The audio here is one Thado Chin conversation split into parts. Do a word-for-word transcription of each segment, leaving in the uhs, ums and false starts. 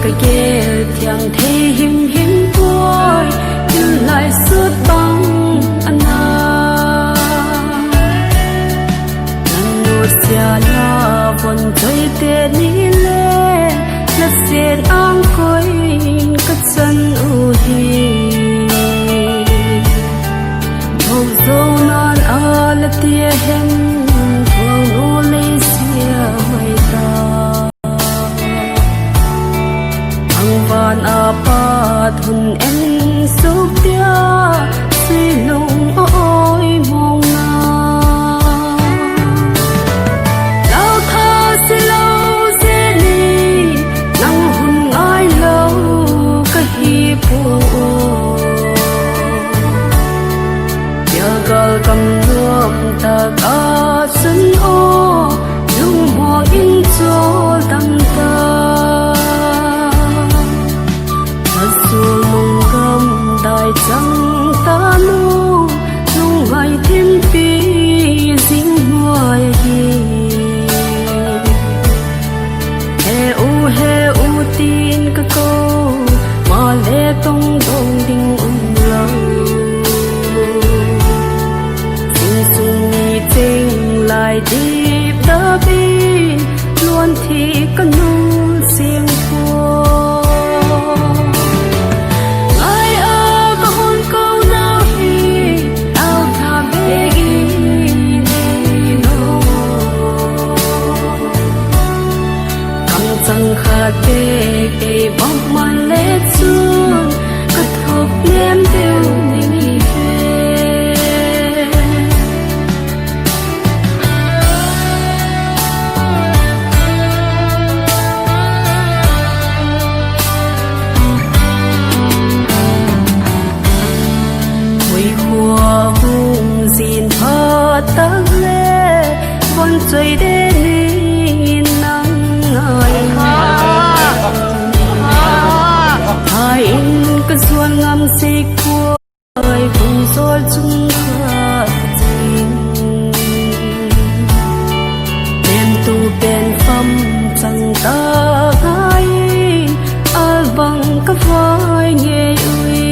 Ka gel thiang thei himhim poi, thil lai sut bang ana. Nanu sia na von choi te ni le, na sen ang koi ka chan u hi. Bok zo nan a la tia hem, bok nu le sia mai ta. Ang van a pat hun en suk tia, sui lung a oi mong na. Lau tha si lo se ni, nang hun ngai lo ka hi pu o. Tia gal kam nuam tak a sun o, lungmong in chol dam ta. Asul lung gam dai chang ta nu, lung ngai thim pi zing nuai hi. He u, he u tin ka ko, ma le tong dong ding um lo. Sing sung ni cheng lai dip ta bi, luan thi ka nul sing po. Ngai a ka hun ko na hi, au tha be i ni lo. Kam chang khat te kei bang man le chun ka thok nem deu ni ve. Hui khua hung zin phat tak le, von choi de ni nang ngai. Hai in ka zuan ngam sik puai, hung zol chung khat ching. Lem tu pen fam chang ta ngai, al bang ka vai ngei ui.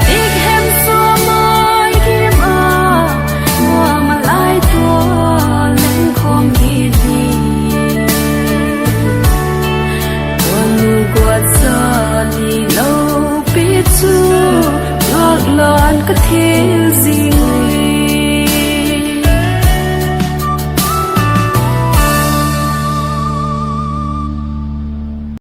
Dik hem sua mai kim a, mua ma lai tua leng khom hi ni. Tua nu guat sa ni lo pi chu, ngak lan ka thi